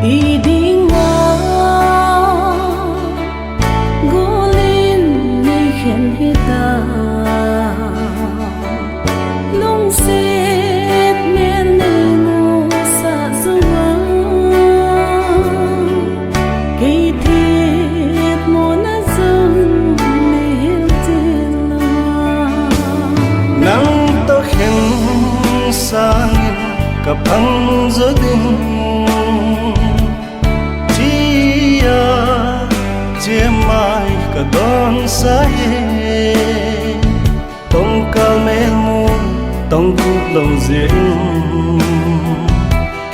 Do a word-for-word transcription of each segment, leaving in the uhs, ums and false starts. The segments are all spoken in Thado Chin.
Idinga golin neikhen hita, lungset mel neimusah jonga, kei thet mona jong neihil tenla. Nangtoh khen sangin kapang jo ding, tia chemai kadonsah e. Tongkal melmu tongtup lou jeh in,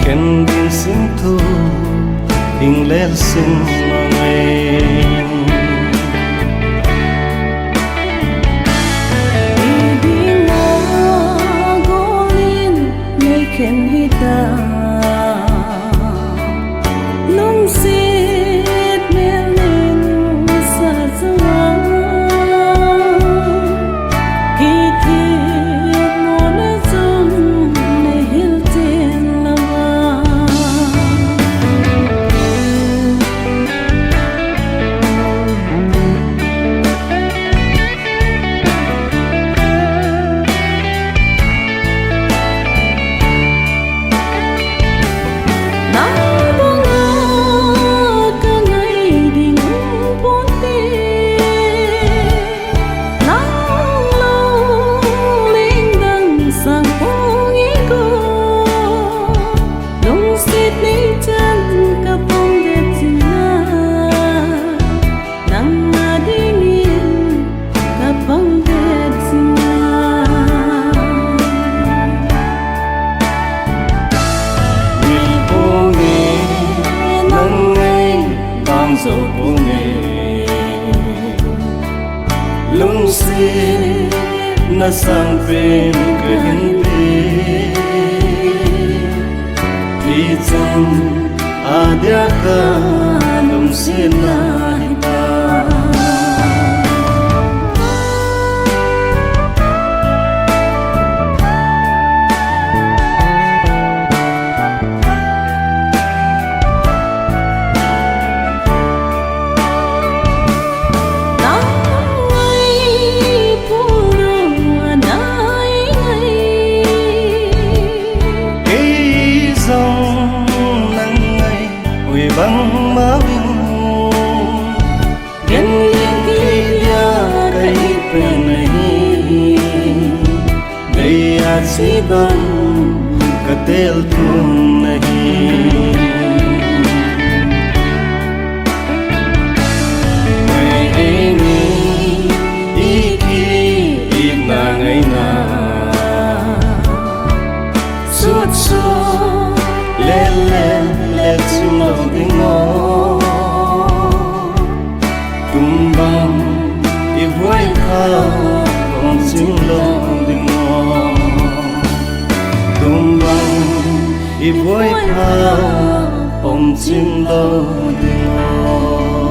khen ding simthu, inglel sim mangai. Idinga golin neikhen hita, lungset mel neimusah jonga, kei thet mona jong neihil tenla. Nang banga kangai ding umponte, nang lungling dang sang ponge ko, lungset neichan kapang det jinga, nangma dingin kapang det jinga. Vil ponge, nang ngai bang jo ponge, lungsetna sangpen kahin pe, thi chan adia kalungsetna hita. Kei jong nang ngai ui bang mauvin, gen leng kei dia kahi pen ahi. Dei a chi bang katel thum nahi. Ngai eini, iki, ikna ngaina, sut sut, lel lel, lel chim lou ding o. Tumbang i vuai kha pom chim lou ding o. Tumbang i vuai kha pom chim lou ding o.